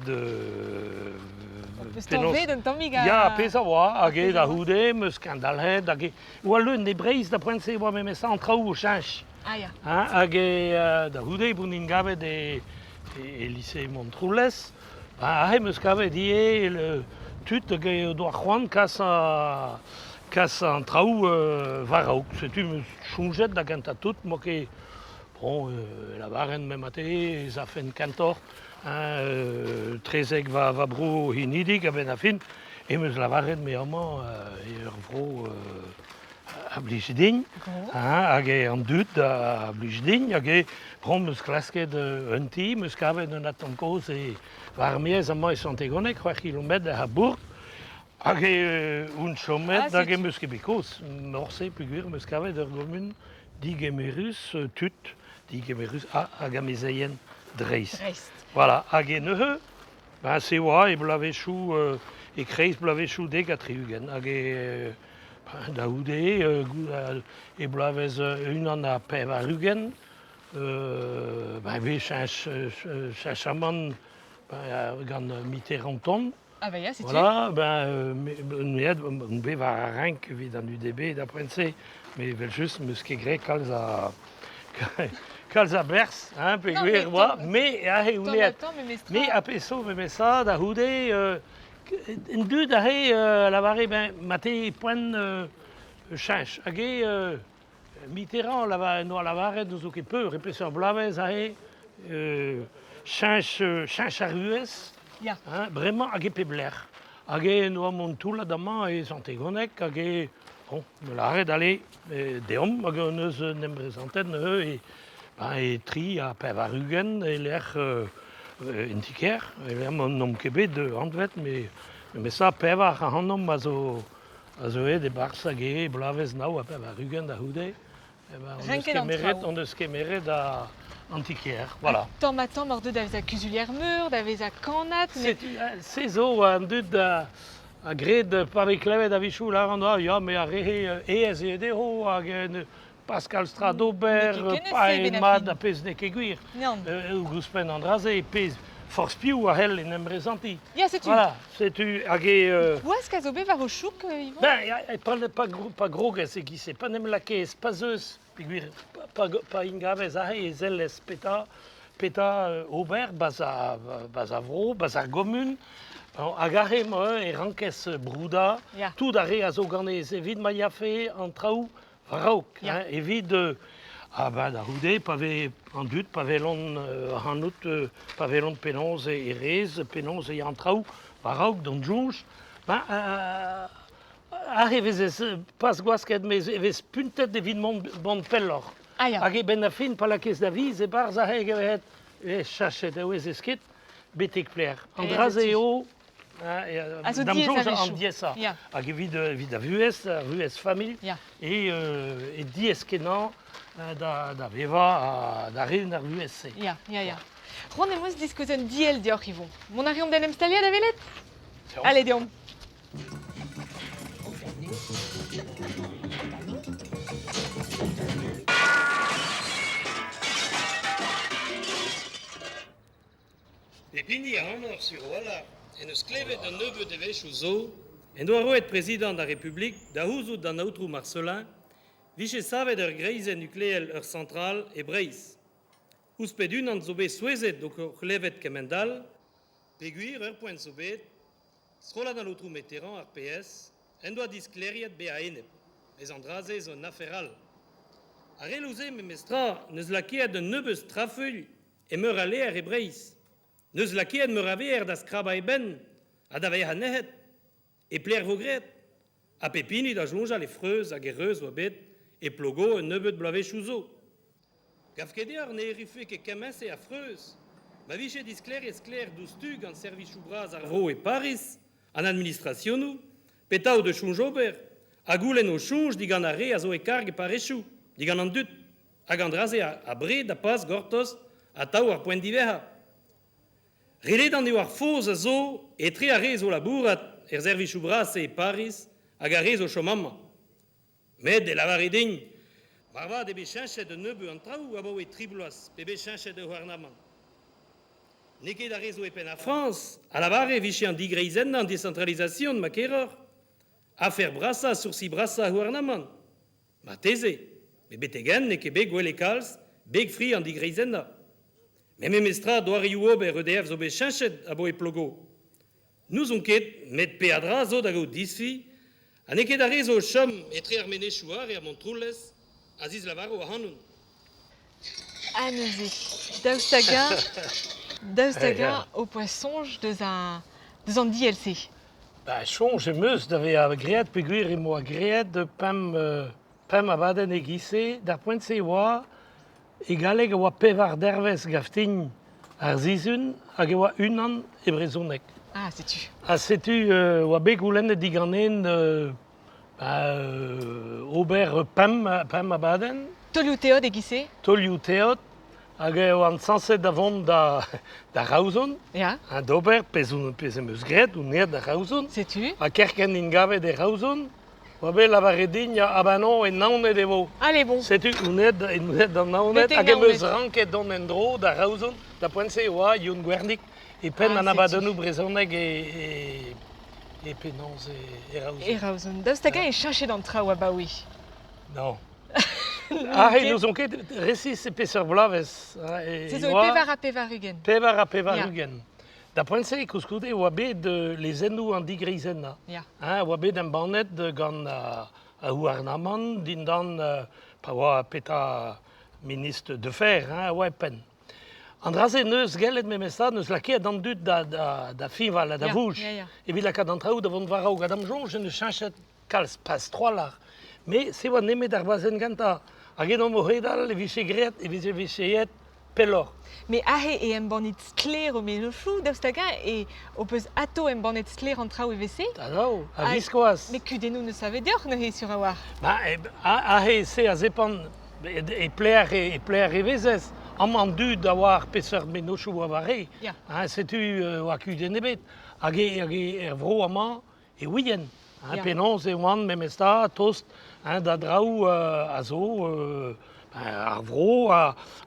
Peus penaos tañvet un tammig a... Ya, pezh a oa, hag pezh e a da oa. c'houde 'm eus kendalc'het, hag e oa leun e Breizh da poent-se e oa memes tra an traoù o cheñch. Ah ya. Hein, hag e, da c'houde bon int gavet e, e lise Montroulez. Ba, aze 'm eus kavet ivez le, tud hag o doa c'hoant kas, a, kas an traoù war-raok. Setu 'm eus soñjet da gentañ tout, 'moa ket bon, lavaren me mate ez afen kentoc'h hein, trezek va, va bro hinidik a-benn ar fin, em eus lavaret me amañ e ur vro a blij din, hein, hag eo an dud a blij din, hag eo p'hon eus klasket un ti, 'm eus kavet un atant kozh e war ar maez amañ e Sant-Egoneg, c'hwec'h kilometr a bourk, hag eo on chomet hag em eus ket bet kaoz morse peogwir 'm eus kavet ur gomun digemerus, tud digemerus hag amezeien dreist. Dreist. Voilà, hag e neuze, ben se oa e bloavezhioù, e-kreiz bloavezhioù 70 hag e Da c'houde e bloavezh 81 ben e vez cheñch cheñchamant gant Mitterrand-Ton. Ah bah ya, setu. Voilà, ben on bet war ar renk evit an UDB da poent-se, met evel-just 'm eus ket graet kalz a kalz a berzh, hein, peogwir oa, me aze on aet. Me a pezh zo memes tra da c'houde An dud aze a lavare ben mate poent cheñch. Hag eo Mitterrand en doa lavaret n'ouzo ket peur e peseurt bloavezh aze cheñch cheñch ar vuhez hein, bremañ hag e pep lec'h. Hag eo en doa mont toullad amañ e Sant-Egoneg hag eo Bon, me lâret ale deomp hag hon eus en em brezantet neuze e, ben, e 83 e lec'h en ti-kêr, e lec'h n'omp ket bet anvet, met ça pevar ac'hanomp a zo a zo aet e-barzh hag e bloavezh 89 da c'houde. Eh ben, on eus kemeret, on eus kemeret an ti-kêr, voilà. Tamm ha tamm oc'h deuet da vezañ kuzulier-meur, da vezañ kannad. Met... Se zo an dud a gred pa vez klevet a-wechoù lâran ah ya me ar re aes eo dezho hag Pascal Stradober, paeet mat ar pezh n'eo ket gwir. Ouzhpenn an dra-se, pezh forzh piv a c'hell en em brezantiñ. Ya, setu. Voilà, setu hag e... Gwask a zo bet war ho chouk, Yvon? Ben, ya, pa, pa, pa grogez e-giz-se, pa n'em lakaez, pa zeus, peogwir pa, pa ingavez aze e sellez petra, petra ober 'barzh ar, 'barzh ar vro, 'barzh ar gomun, hag aze emañ e rankez broudañ tout ar re a zo ganez evit ma yafe an traoù war-raok, hein, evit ah ben da c'houde pa vez an dud pa welont ac'hanout pa welont penaos e rez penaos e ya an traoù war-raok d'an soñj ben aze e vezez pas gwasket met e vez puntet evit mont mont pelloc'h. Ah ya. Hag e-benn ar fin pa lakaez da viz e-barzh aze e vet e chachet e ouezez ket betek pelec'h. An dra-se eo A zo Da'm diaes soñj an a-wechoù. diaesañ. Ya. Hag evit, evit ar vuhez, ar vuhez familh, Ya. e, e diaes-kenañ da, da vevañ ha da ren ar vuhez-se. Ya, ya, ya. C'hoant em eus diskouez un diell deoc'h, Yvon. Mont a reomp d'en em staliañ da welet? Allez, deomp. Pep hini ac'hanoc'h sur a-walc'h en deus klevet un nebeud devezhioù zo en doa roet prezidant ar Republik da c'houzout d'an aotrou Marcelin 'vije savet ur greizenn nukleel ur sañtral e Breizh. Ouzhpenn unan zo bet souezhet o klevet kement-all peogwir ur poent zo bet, strollad an aotrou Mitterrand, ar PS, en doa disklêriet bezañ a-enep, mes an dra-se zo un afer all. Ar reloù-se memestra 'neus lakaet un nebeud strafuilh E meur a lec'h e Breizh n'eus lakaet meur a ver da skrabañ e benn ha da vezañ nec'het. E pelec'h vo graet? Ha pep hini da soñjal e freuz hag e reuz oa bet e Plogo un nebeud bloavezhioù zo. Gav ket deoc'h ne errufe ket kement-se a freuz ma vije disklêriet sklaer diouzhtu gant servijoù bras ar vro e Pariz, an administrasionoù, petra o deus soñj ober, ha goulenn o soñj digant ar re a zo e karg e parrezioù, digant an dud. Hag an dra-se abred ha pas gortoz atav ar poent diwezhañ. Re ledan eo ar foz a zo etre ar re zo labourat er servijoù bras-se e Pariz hag ar re zo chom amañ. Met e lavare din, moarvat eo bet cheñchet un nebeud an traoù abaoe tri bloaz pe bet cheñchet ar c'houarnamant. N'eo ket ar re zo e penn ar Frañs a lavare e vije an digreizennañ an decentralisation ma keroc'h. Afer brasañ, soursi brasañ ar c'houarnamant. Marteze, met betek-henn n'eo ket bet gwelet kalz beg-fri an digreizennañ. Met memestra doareoù-ober EDF zo bet cheñchet aboe Plogo. N'ouzon ket, met peadra zo da gaout disfi, ha n'eo ket ar re zo o chom etre ar menezioù ar er Montroulez a zislavaro ac'hanon. Ha neuze, daoust hag-eñ daoust hag-eñ ho poa soñj deus ar deus an diell-se? Ba soñj em eus da vezañ graet peogwir em boa graet pemp pemp abadenn e-giz-se. D'ar poent-se e oa e galleg e oa pevar dervezh gaftign ar sizhun hag e oa unan e brezhoneg. Ah, setu. Ha setu e oa bet goulennet diganen ober pemp pemp abadenn. Taolioù teod e-giz-se? Taolioù teod. Hag e oan sañset da vont da, da Raozon. Ya. Ha d'ober pezh, pezh em eus graet, on aet da Raozon. Setu. Ha kerkent int gavet e Raozon, oa bet lavaret din, ah ben non, e Naoned e vo. Allez, bon. Setu, on aet, on aet da Naoned hag em eus ranket dont en-dro da Raozon. Da poent-se e oa Youn Gwernig e penn ah, an abadennoù brezhoneg e, e, e penaos e, e Raozon. E Raozon. Daoust hag-eñ e cheñchet an traoù abaoe? Non. Aze n'ouzon ket resis e peseurt bloavezh. Se zo e 84. 84. Da poent-se, koulskoude, e oa bet lezennoù an digreizennañ. Ya. Hein, oa bet embannet gant ar c'houarnamant dindan pa oa petra ministr Defer, hein, a oa e penn. An dra-se n'eus gellet memestra, n'eus lakaet an dud da, da, da fiñval ha da vouj evit lakaat an traoù da vont war-raok. Ha d'am soñj, en deus cheñchet kalz pas trawalc'h. Me se oa nemet ar bazenn gentañ. Hag edomp o c'hedal e vije graet, e vije vije aet pelloc'h. Me aze e embannit sklaer ho mennozhioù, daoust hag-eñ e ho peus atao embannet sklaer an traoù evel-se? Atao, a-viskoazh. Met kudennoù n'eus savet deoc'h neuze sur a-walc'h. Ba, aze se a zepant e pleer e pleer e vezez. Amañ an dud a oar peseurt mennozhioù a oa re. Ya. Ha setu oa kudenn ebet. Hag e, hag e, er vro amañ e ouien hein, penaos e oant memes tra tost hein, da draoù a zo ar vro,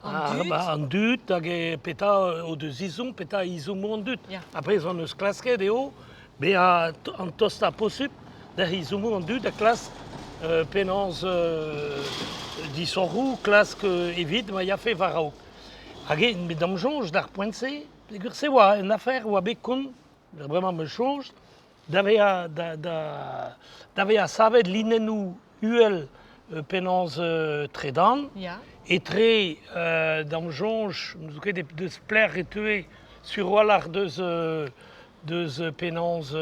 an dud hag petra o deus izhomm, petra izhommoù an dud. Ha pezh hon eus klasket eo bezañ an tostañ posupl da izhommoù an dud ha klask penaos disoc'hoù, klask evit ma yafe war-raok. Hag met da'm soñj d'ar poent-se, peogwir se oa un afer oa bet kont Bremañ 'm eus soñj da vezañ da, da, da vezañ savet linennoù uhel penaos tredan Ya. etre da'm soñj n'eus ket deus pelec'h e teue sur a-walc'h deus deus penaos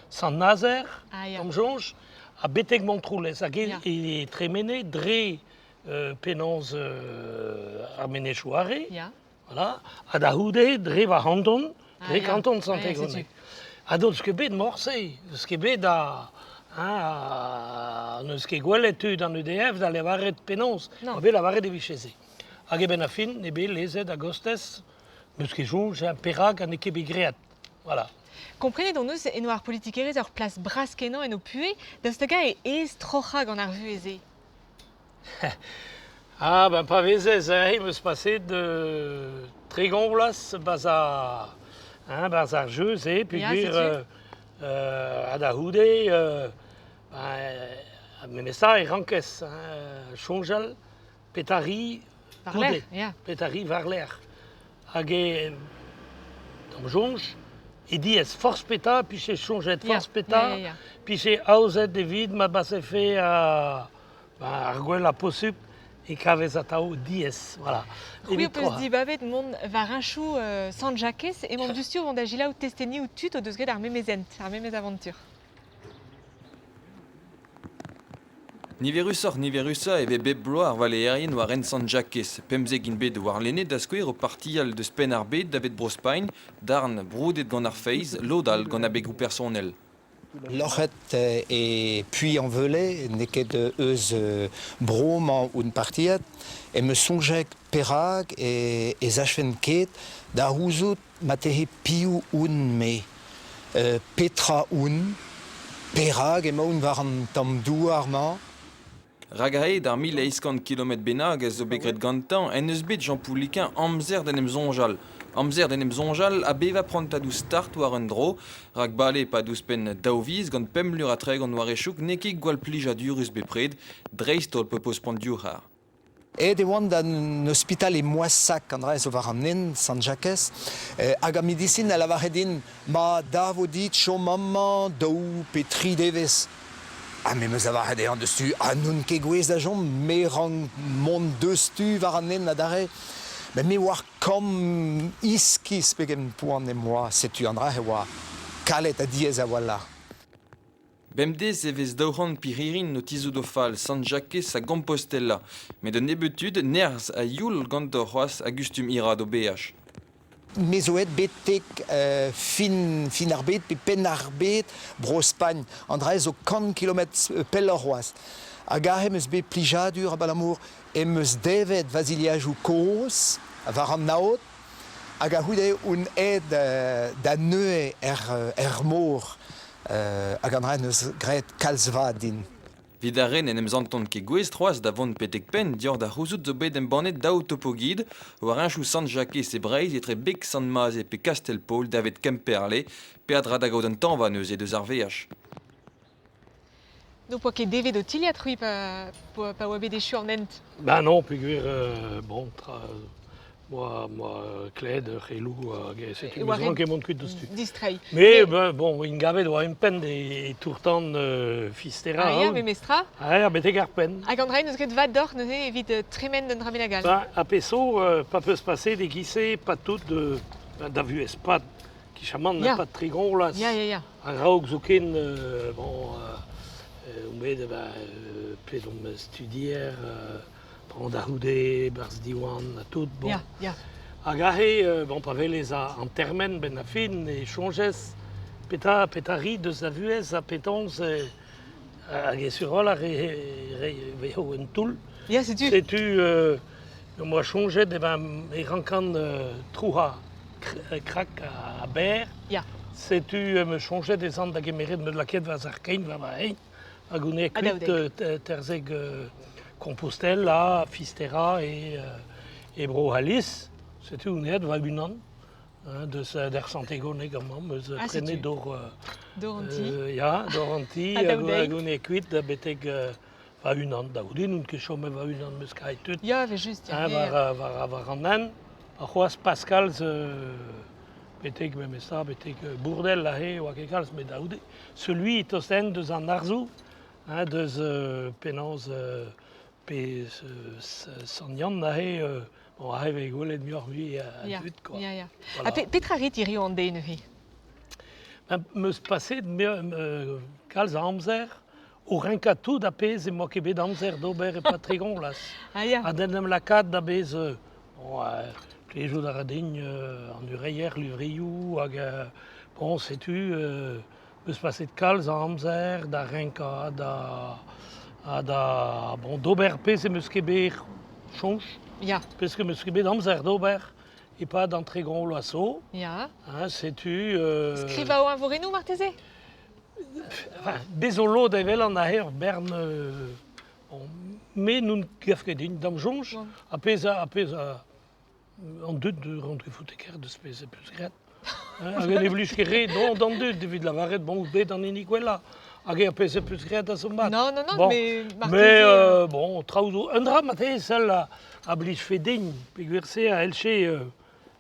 Sant-Nazer Ah, ya. da'm soñj ha betek Montroulez hag e, Ya. e tremene dre penaos ar menezioù Are Ya. Voilà. Ha da c'houde, dre va c'hanton, dre Ah, ya. kanton Ah, ya, Sant-Egoneg. setu. Ha n'eus ket bet morse, n'eus ket bet a, hein, a n'eus ket gwelet tud an EDF da lavaret penaos. Non. Oa bet lavaret e vije se. Hag e-benn ar fin, eo bet lezet a-gostez, n'eus ket soñj hein, perak ha n'eo ket bet graet. Voilà. Komprenet hon eus eno ar politikerezh ur plas bras-kenañ en ho puhez, daoust hag-eñ e aes troc'hañ gant ar vuhez-se? Ah ben pa vezez aze 'm eus paset 30 vloaz 'barzh ar hein, 'barzh ar jeu-se peogwir ha da c'houde ben memestra e rankez hein, soñjal petra 'ri goude, petra 'ri war-lerc'h. Hag e d'am soñj e diaes forzh petra 'pije soñjet forzh petra 'pije aozet evit ma basefe ar gwellañ posupl e kavez atav diaes. Voilà. C'hwi ho peus dibabet mont war heñchoù Sant-Jakez emañ diouzhtu o vont da selaou testenioù tud o deus graet ar memes hent, ar memes avantur. Niverusoc'h-niverusañ e vez bep bloaz ar valeerien war hent Sant-Jakez. 15 int bet warlene da skouer o partial deus Penn-ar-Bed davet Bro-Spagn, darn broudet gant ar feiz, lod all gant abegoù personel. Loc'het e Puy-en-Velay, n'eo ket eus bro-mañ oun partiet, em eus soñjet perak ez achfen ket da c'houzout marteze piv oun-me, petra oun, perak emaon war an tamm douar-mañ. Rak a-hed ar 1800 kilometr bennak a zo bet graet gantañ en deus bet Jean Pouliquen amzer d'en em soñjal. Amzer d'en em soñjal ha bevañ prantadoù start war un dro, rak bale e-pad ouzhpenn daou viz gant pemp lur ha 30 war e chouk n'eo ket gwall plijadurus bepred, dreist-holl pa peus poan divc'har. Aet e oan d'an ospital e Moissac, an dra zo war an hent, Sant-Jakez, hag ar medisin a lavare din, Ma davo dit chom amañ daou pe tri devezh. Ha me 'm eus lavaret dezhañ deus-tu, ha n'on ket gouest da chom, me rank mont deus-tu war an hent adarre. Met me oar kamm iskis pegen poan em boa, setu an dra e oa kalet ha diaes a-walc'h. Bemdez e vez 200 pirc'hirin o tizhout o fal Sant-Jakez a Gompostela, met un nebeud tud nerzh ha youl ganto c'hoazh a gustum hiraat o beaj. Me zo aet betek fin, fin ar bed pe penn ar bed Bro-Spagn. An dra zo 100 kilometr pelloc'h c'hoazh. Hag aze em eus bet plijadur abalamour em eus devet va zilhajoù kozh war an aod hag a-c'houde on aet da neuze er, er mor hag an dra en deus graet kalz vad din. Evit ar re n'en em santont ket gouest c'hoazh da vont betek penn dioc'h da c'houzout zo bet embannet daou topogid war heñchoù Sant-Jakez e Breizh etre beg Sant-Maze pe Kastell-Paol davet Kemperle, peadra da gaout un tañva neuze deus ar veaj. N'ho poa ket devet ho tilhad, c'hwi, pa, pa oa bet echu an hent? Ben non, peogwir, bon, tra, Moa, moa klevet ur c'heloù hag setu oa me ket mont kuit deus tu. Distreiñ. Mais ben, bon, ingavet oa un penn e tour-tan Fisterra. Ah ya, memestra. Ah ya, betek ar penn. Hag an dra n'eus ket vad deoc'h neuze evit tremen d'un dra bennak all. Ben, a peso, pa peus paset e-giz-se, pas tout de, da vuhez pad, kichamant, Ya. pas trigon vloaz. Ya, ya, ya. A-raok zoken, bon, On bet ba, pet omp studier, bon, da c'houde, barzh Diwan ha tout, bon. Ya, ya. Hag aze, bon, pa welez an termen benn ar fin e soñjez petra, petra ri deus da vuhez ha penaos hag e sur a-walc'h e vezo un toull. Ya, setu. Setu, am boa soñjet e ben e rankan trouc'hañ krak ha berr. Ya. Setu em eus soñjet ez an da gemeret ma lakaet war ar kein war va hein hag on eo kuit terzek Compostela, Fisterra e, e Bro-C'halliz. Setu on aet va-unan deus der Santegoneg amañ, eus ah, prenet dor... Dor an ti. Ya, dor an ti, hag on eo kuit betek va-unan. Da goude n'on ket chomet va-unan, meus kaet tud. Ya, evel-just, ya. War, war, war an hent. Ha c'hoazh Pascal betek memestra, betek Bourdel aze, oa ket kalz, met da goude. Celui tost-hent deus an arzoù, hein, deus penaos pe Sant-Yann aze, bon, aze vez gwelet muioc'h-mui a dud, quoi. Ya, ya. Ha petra rit hiziv an deiz neuze? Ben, 'm eus paset kalz a amzer o renkañ tout ar pezh emañ ket bet amzer d'ober e-pad 30 vloaz. Ah, ya. Ha d'en em lakaat da bez bon, plijout a ra din an ureier, levrioù hag bon, setu 'm eus paset kalz a amzer da renkañ, da ha da bon, d'ober pezh em eus ket bet soñj. Ya. Pezh em eus ket bet amzer d'ober e-pad an 30 vloaz zo. Ya. Hein, setu... Skrivañ o eñvorennoù marteze? Enfin, bez zo lod evel an aze ur bern... bon, me n'on gav ket din da'm soñj. Ha pezh a, ha pezh a, an dud ran ket fouteker deus pezh e peus graet. Hag ne blij ket re dont d'an dud evit lavaret bon out bet an hini gwellañ. Hag ar pezh e peus graet a zo mat. Non, non, non, bon. mais marteze... Mais euh, bon, traoù zo. Un dra marteze sell a, a blijfe din, peogwir se a hellche euh,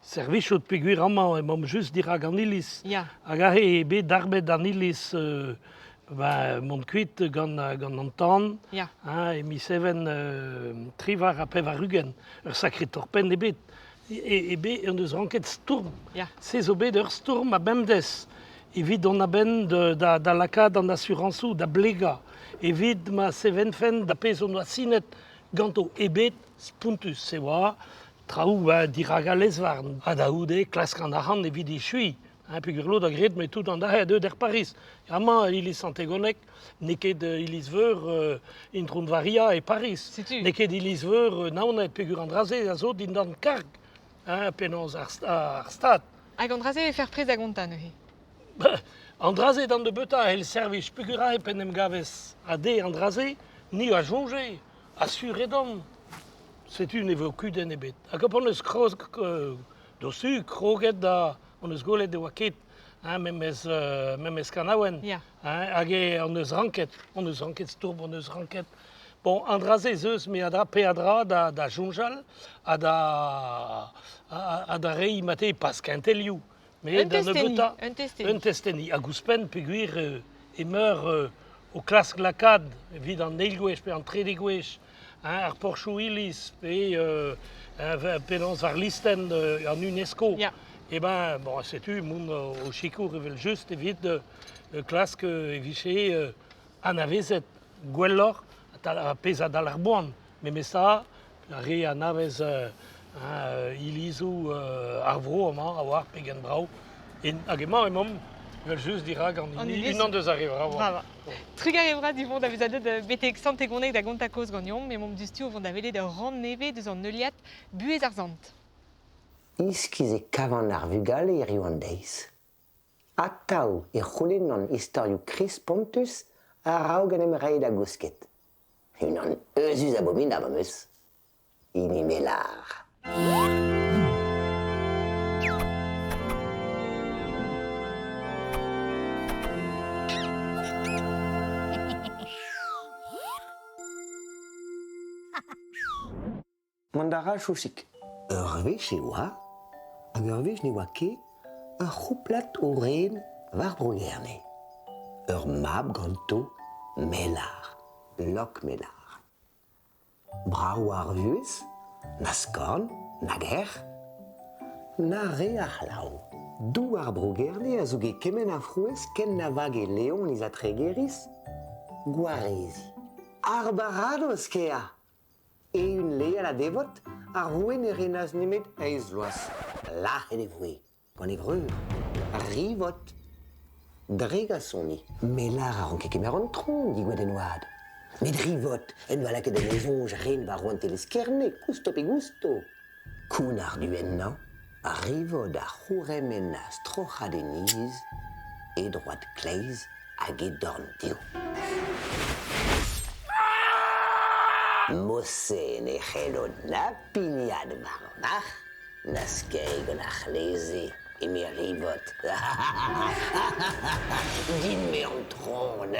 servijout peogwir amañ emaomp just dirak an iliz. Ya. Hag aze eo bet darbet an iliz euh, ben, mont kuit gant, gant an tan. Ya. Hein, e miz Even 98, ur sakre torr-penn ebet. E, e, bet en deus ranket stourm. Ya. Se zo bet ur stourm a-bemdez evit dont a-benn da, da lakaat an asurañsoù da blegañ, evit ma sevenfen da pezh hon doa sinet ganto ebet spontus. Se oa traoù dirak al lez-varn. Ha da c'houde klask an arc'hant evit echuiñ. Hein, peogwir lod a gred met tout an dra a deu d'er Pariz. Amañ, iliz Sant-Egoneg, n'eo ket iliz-veur Intron-Varia e Pariz. N'eo ket iliz-veur Naoned, peogwir an dra-se a zo dindan karg hein, penaos ar, ar stad. Hag an dra-se e fer prez da gontañ neuze? An dra-se d'an nebeutañ a c'hell servij peogwir aze p'en em gavez a-de an dra-se, ni a soñje, asuret omp. Setu ne vo kudenn ebet. Hag p'hon eus krog dosu kroget da hon eus gwelet e oa ket hein, memes, memes kanaouenn. Ya. Hein, hag e hon eus ranket, hon eus ranket stourm, hon eus ranket. Bon, an dra-se ez eus me a dra peadra da, da soñjal ha da, ha, da reiñ mate pas kentelioù. Mais Un da testeni, nebeutañ, un testeni. un testeni. Hag ouzhpenn peogwir emeur o klask lakaat evit an eil gwech pe an trede gwech hein, ar porchoù-iliz pe penaos war listenn an UNESCO. Ya. Eh ben, bon, setu mont o sikour evel-just evit klask e vije anavezet gwelloc'h ar pezh a dal ar boan. Memes tra, ar re anavez ilizoù ar vro amañ a oar pegen brav. Hag emañ emaomp evel-just dirak an hini, unan deus ar re vravañ. Trugarez vras Yvon da vezañ deuet betek Sant-Egoneg da gontañ kaoz ganeomp. Emaomp diouzhtu o vont da welet ur rann nevez deus an heuliad Buhez ar Sant. Iskis e kavan ar vugale hiziv an deiz. Atav e c'houlennan istorioù kriz-spontus a-raok en em reiñ da gousket. Unan euzhus abominabl am eus. Hini Melar. Mont a ra Chousig. Ur wech e oa, hag ur wech ne oa ket, ur c'houplad o ren war Bro-Gerne. Ur mab ganto, Melar, Lokmelar. Brav oa ar vuhez, na skorn, nag erc'h, na re a c'hlav. Douar Bro-Gerne a zouge kement a frouezh ken na vage Leoniz ha Tregeriz. gwareziñ. Ar baradoz kea! Eeun leal ha devot, ar roue ne renas nemet eizh vloaz. Lazhet e voe gant e vreur, Rivod, dre gasoni. Melar a ranke kemer an tron digouezhet en oad. Met Rivod en doa lakaet en e soñj ren war rouantelezh Kerne, kousto pe gousto. Kounnar du ennañ, Rivod a c'hourc'hemennas troc'hañ d'e niz e droad kleiz hag e dorn dezho. Mosse ne c'hello na pignat war ar marc'h, na skeiñ gant ar c'hleze, eme Rivod. Din-me an tron.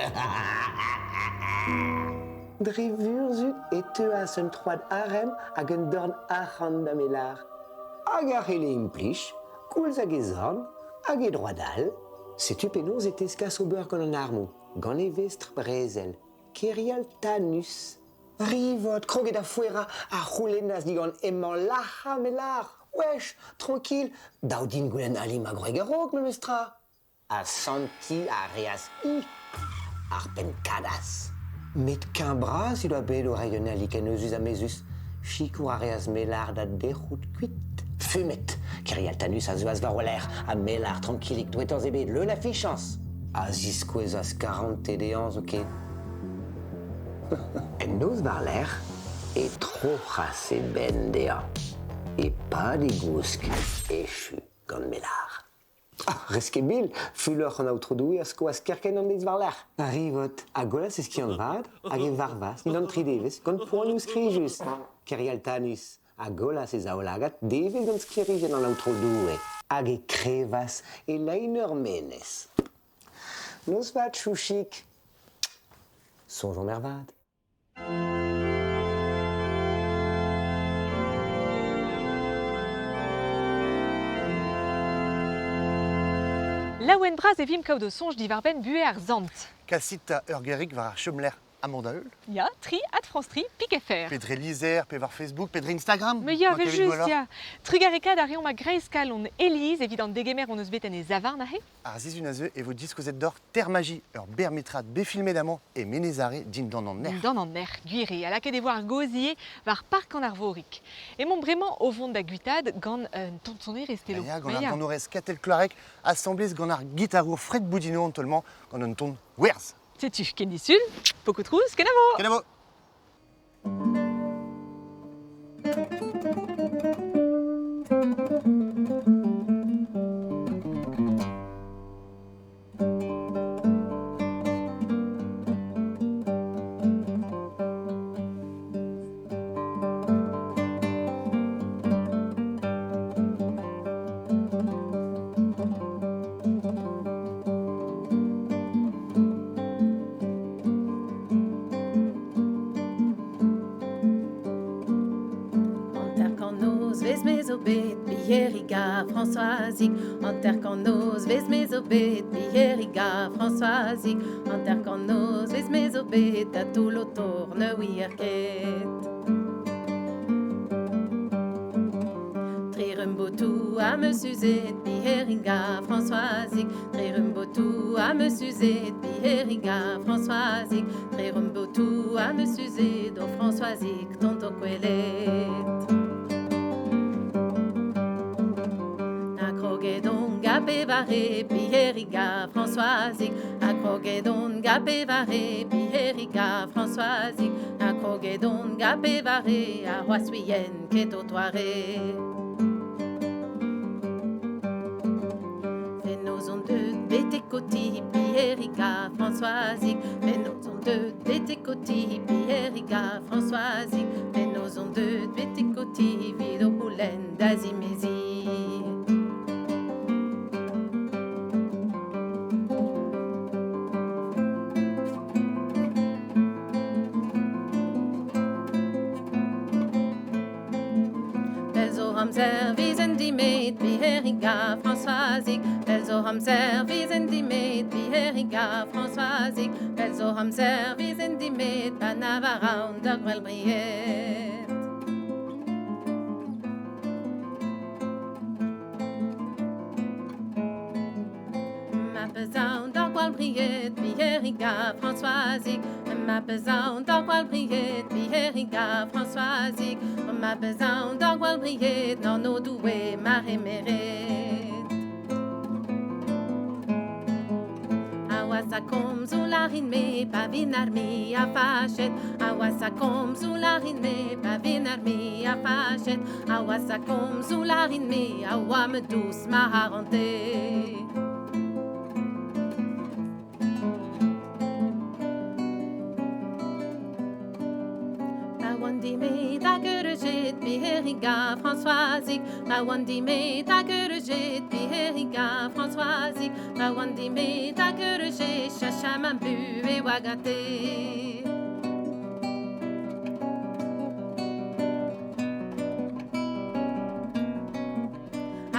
Dre vurzhud e teuas un troad arem hag un dorn arc'hant da Melar, hag a c'helle implij, koulz hag e zorn, hag e droad all. Setu penaos e teskas ober gant an armoù, gant e vestr brezel, Kerial Tanus. Rivod, kroget da foerañ, a c'houlennas digant hemañ lac'hañ Melar. Wesh, trankil, dav din goulenn ali ma gwreg a-raok memestra. Asantiñ a reas-hi, ar penn-kadas. Met keñ bras he doa bet o reiñ un ali ken euzhus ha mezhus. Sikour a reas Melar da dec'hout kuit. Fumet, Kerialtanus a zeuas war o lerc'h, ha Melar trankilik douetañs ebet, leun a fichañs, a ziskouezas karantez dezhañ zoken. En noz war-lerc'h e troc'has e benn dezhañ. E-pad e gousk, echu gant Melar. Ah, rez ket bil, fulor an Aotrou Doue a skoas kerkent an deiz war-lerc'h. Rivod a gollas e skiant vat hag e varvas dindan tri devezh gant poanioù skrijus. Kerialtanus a gollas e zaoulagad devet gant sklêrijenn an Aotrou Doue hag e krevas e lein ur menez. Noz vat, Chouchig. Soñjomp ervat. Laouen bras e vimp kaout ho soñj diwar-benn buhez ar sant. Kasit 'ta ur gerig war ar chomlec'h amañ da heul. Ya, tri at France 3, pik FR. Pe dre lizher, pe war Facebook, pe dre Instagram. Me ya, evel-just, ya. Trugarekaat a reomp a-greiz-kalon Elise evit an degemer hon eus bet en he zavarn aze. Ar sizhun a zeu e vo diskouezet deoc'h Termaji, ur berr-metrad bet filmet amañ e Menez-Are dindan an erc'h. Dindan an erc'h, gwir eo, ha lakaet e vo ar gaoz ivez war Park an Arvorig. Emaomp bremañ o vont da guitaat gant un tonsonerez Telo. Ya, gant ar ganourez Katell Kloareg, asambles gant ar gitarour Fred Boudinot an taol-mañ gant un ton gwerz. Setu, ken disul, poko trouz, kenavo! Kenavo! Hanter-kant nozvezh me zo bet Pierig ha Françoisig Hanter-kant nozvezh me zo bet Pierig ha Françoisig Hanter-kant nozvezh me zo bet Da toull ho tor ne ouier ket Tri rumm botoù am eus uzet Pierig ha Françoisig Tri rumm botoù am eus uzet Pierig ha Françoisig Tri rumm botoù am eus uzet O Françoisig tont ho kwelet Na kroget on ga pevare Pierig ha Françoisig Ha kroget on ga pevare Pierig ha Françoisig Ha kroget on ga pevare Ha c'hoazh ouien ket ho toare Fenoz on deut betek ho ti Pierig ha Françoisig Fenoz on deut betek ho ti Pierig ha Françoisig Fenoz on deut betek ho ti 'Vit ho c'houlenn da zimeziñ Pell zo amzer 'vizen dimet Pierig ha Françoisig Pell zo amzer 'vizen dimet Pierig ha Françoisig Pell zo amzer 'vizen dimet Pa na varaon d'ur gwell bried Ma peus aon d'ur gwall bried pried, Pierrick ha Françoisig. Ma bezaon d'ar gwall bried, Pierrick ha Françoisig. Ma bezaon d'ar gwall bried, n'an o doue ma remeret. A oa sa komz o larin me pa vin ar me a fachet. A oa sa komz o larin me pa vin ar me a fachet. A oa sa komz o larin me a oa me dous ma harante. Pa oan di me da geurejet Pierrick ha Françoisig. Pa oan di me da geurejet Pierrick ha Françoisig. Pa oan di me da geurejet chacha ma bu e oa gante.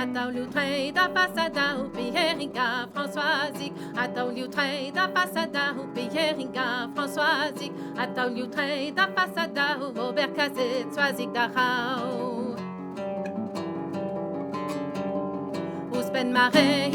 A taolioù treid a fasada o Pierrick ha Françoisig. A taolioù treid a fasada o Pierrick ha Françoisig. A taolioù treid a fasada o Robert Kazet Soazig da rao. Ouzhpenn ma re